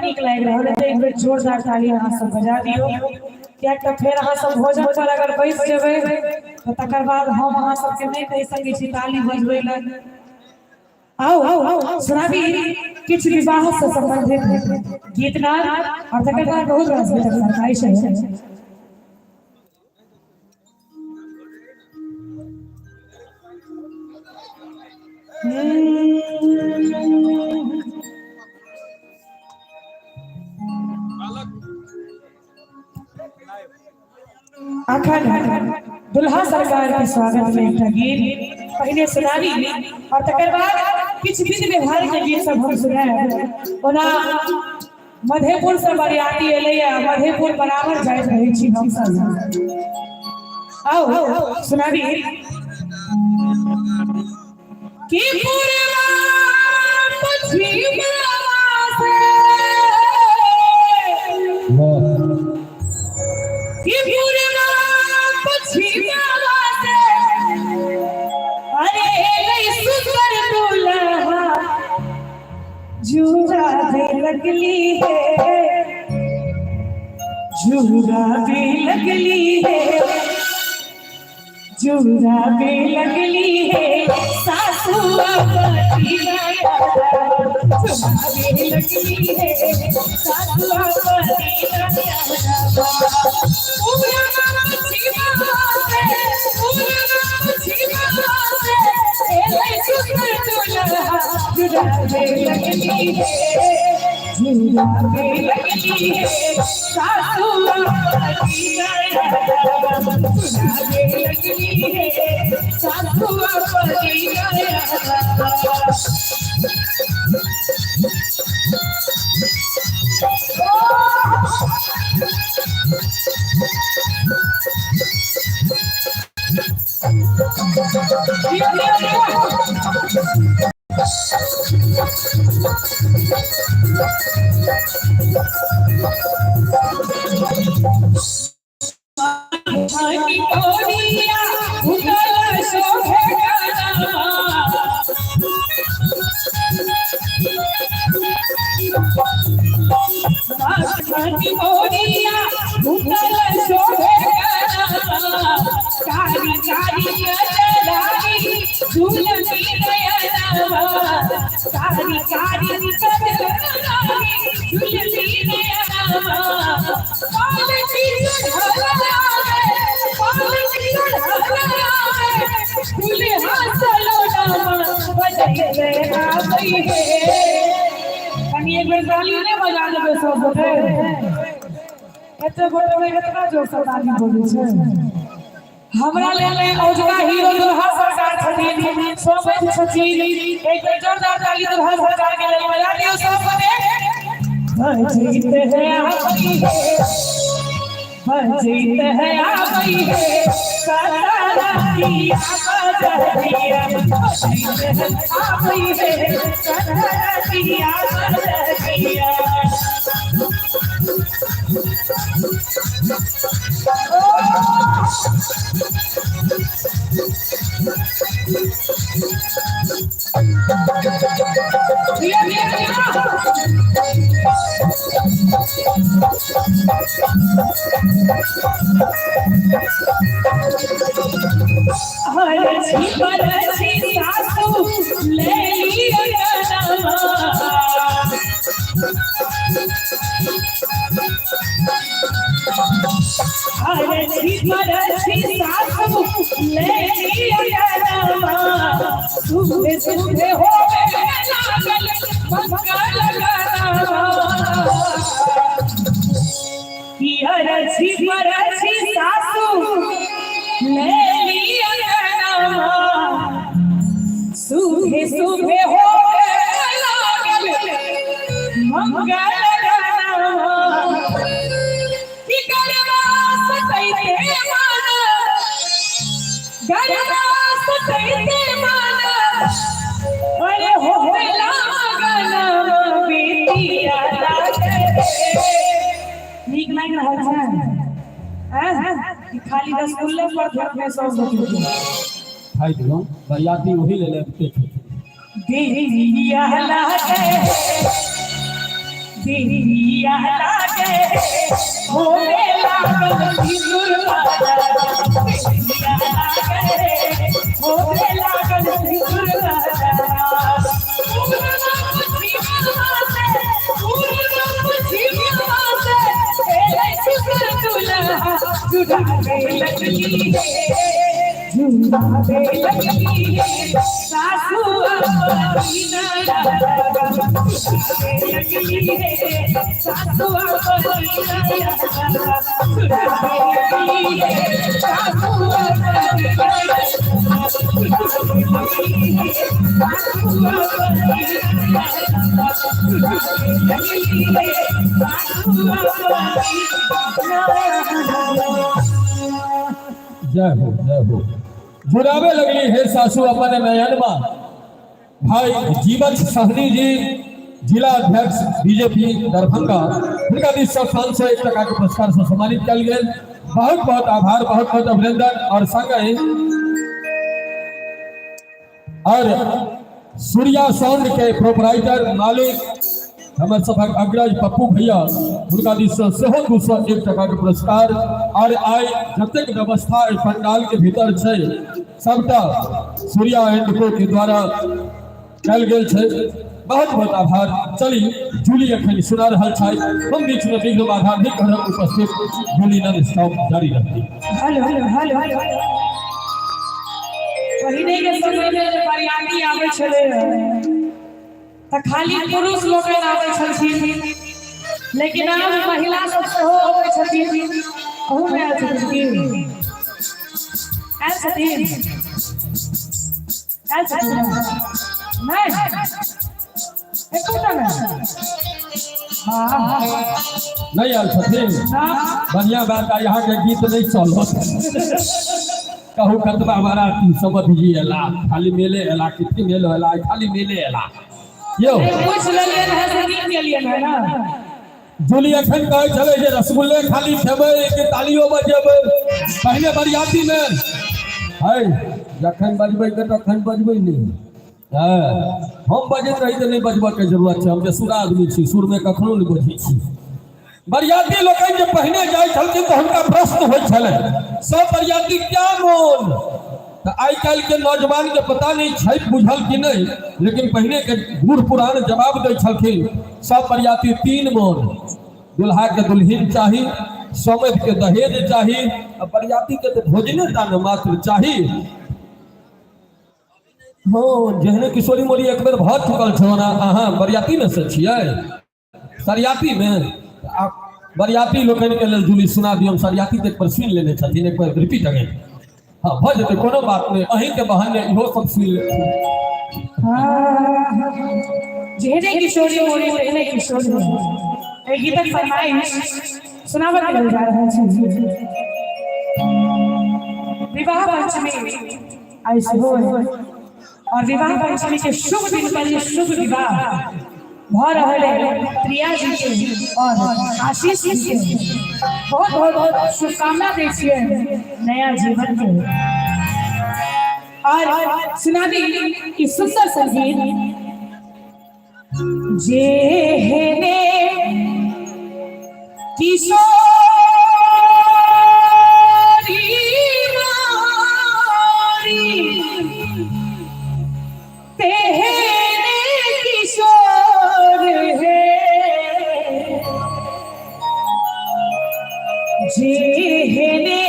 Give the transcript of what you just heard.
नीक लागि रहल है, एक बेर जोरदार ताली अहाँ सब बजा दियौ, किएक तऽ फेर अहाँ सब भोजन पर अगर बैस जेबै तऽ तकर बाद हम अहाँ सबके नहि कहि सकै छी ताली बजबै लए। आउ आउ सुनाबी किछु विवाह से संबंधित गीत नाद और तकर बाद बहुत रास गीतक फरमाइश है। अखन दुल्हा सरकार के स्वागत में एकटा गीत पहिने सुनाबी और तकर बाद किछु विध व्यवहार के गीत सब हम सुनायब। ओना मधेपुर से बरियाती एलैया, मधेपुर बराबर जाइत रहै छी हमसब। आउ सुनाबी कि पूर्वा पश्चिमा से, कि पूर्वा पश्चिमा से, अरे एलै सुंदर दुल्हा जुड़ा दे लगली है, जुड़ा दे लगली है, जुड़ा दे लगली है, सासू पति जुड़ा दे लगली है, सासू पति कनि एक बेर ताली नहि बजा देबै सब गोटे? एते गोटे मे एतना जोर से ताली बजै छै। हमरा लेल औजका हीरो दुल्हा सरकार छथिन, सोमैत छथिन। एक बेर जोरदार ताली दुल्हा सरकार के लेल बजा दियौ सब गोटे। बजैत है आबै है, बजैत है आबै है, सतरतिया बजरिया, बजैत है आबै है, सतरतिया बजरिया। सासू ले लिया सासू ले लिया, सुबह सुबह हो लागल मंगल गाना। अरछी परछी सासू ले लिया, सुबह सुबह हो लागल मंगल गाना। गरबा सतैते मान, गरबा सतैते मान, अरे हो लागल बीतिया लागे। नीक लागि रहल छै कि खाली रसगुल्ले पर ध्यान सब गोटे खाइ देलहुँ, बरियाती ओही लेल अबिते छथिन। दिया लागे, बिंदिया लागे होवे लागल सिंदूर राजा बिंदिया लागे होवे लागल सिंदूर राजा सासू जय हो जय हो। जुड़ावे लगली हे सासू अपन नयनमा। भाई जीवन सहनी जी जिला अध्यक्ष बीजेपी दरभंगा, हुनका दिस से 501 टका के पुरस्कार से सम्मानित कयल गेल। बहुत बहुत आभार, बहुत बहुत अभिनंदन। और संगहि और सूर्या साउंड के प्रोपराइटर मालिक हमर सभक अग्रज पप्पू भैया, हुनका दिस से सेहो 201 टका के पुरस्कार। और आइ जतेक व्यवस्था एहि पंडाल के भीतर छै सबटा सूर्या एंड को के द्वारा कयल गेल छै। बहुत बहुत आभार। चली जूली अखन सुना रहल छै, हम बीच में विघ्न बाधा नहि करब। उपस्थित जूली नन स्टॉप जारी रहती। हेलो हेलो हेलो हेलो, पहिने के समय में जे बरियाती आबै छलै तऽ खाली पुरुष लोकनि आबै छलखिन, लेकिन आब महिला सब सेहो अबै छथिन। अहू मे आयल छथिन की? आयल छथिन, आयल छथिन? नहि, एकोटा नहि। हाँ। नहि आयल छथिन? हाँ। बढ़िया बात। आ यहाँ के गीत नहीं चलत। कहू कतबा बाराती सबत जी एला, खाली मेले एला, किथी मेलो एला, खाली मेले एला यौ। पूछ लेलियन है से नीक गेलियन है ना। जूली अखन कहै छलै जे रसगुल्ले खाली खेबै कि तालियो बजेबै? पहिने बरियाती मे है, जखन बजबै के तखन बजबै नहि। हँ, हम बजैत रही तऽ नहि बजबऽ के जरूरत छै। हम जे सुरा आदमी छी, सुरमे कखनो नहि बजै छी। बरियाती लोकनि जे पहिने जाइ छलखिन तऽ हुनका प्रश्न होइ छलै, सब बरियाती क्या मोन? तऽ आइ काल्हि के नौजवान के पता नहि छै बुझल कि नहि, लेकिन पहिने के बूढ़ पुरान जवाब दै छलखिन, सब बरियाती तीन मोन, दुल्हा के दुल्हिन चाही, समैध के दहेज चाही, आ बरियाती के तऽ भोजने टा ने मात्र चाही। हँ, जेहने किशोरी मोरी एक बेर भऽ चुकल छै। ओना अहाँ बरियाती मे से छियै? सरियाती मे? आ बरियाती लोकनि के लेल जूली सुना दियौ। सरियाती तऽ एक बेर सुनि लेने छथिन, एक बेर रिपीट अगेन। हँ, भऽ जेतै, कोनो बात नहि। अहीं के बहाने इहो सब सुनि लेथिन। जेहने किशोरी मोरी तेहने किशोरी मोरी। एहि गीतक फरमाइश सुनाबऽ के लेल जा रहल छी। विवाह पंचमी आइ सेहो अइ और विवाह पंचमी के शुभ दिन पर ये शुभ विवाह भऽ रहल है प्रिया जी के और आशीष जी के। बहुत बहुत बहुत शुभकामना दै छियै नया जीवन के। और सुना दी ई सुंदर संगीत, जेहने किशोरी मारी तेहने किशोर है, जेहने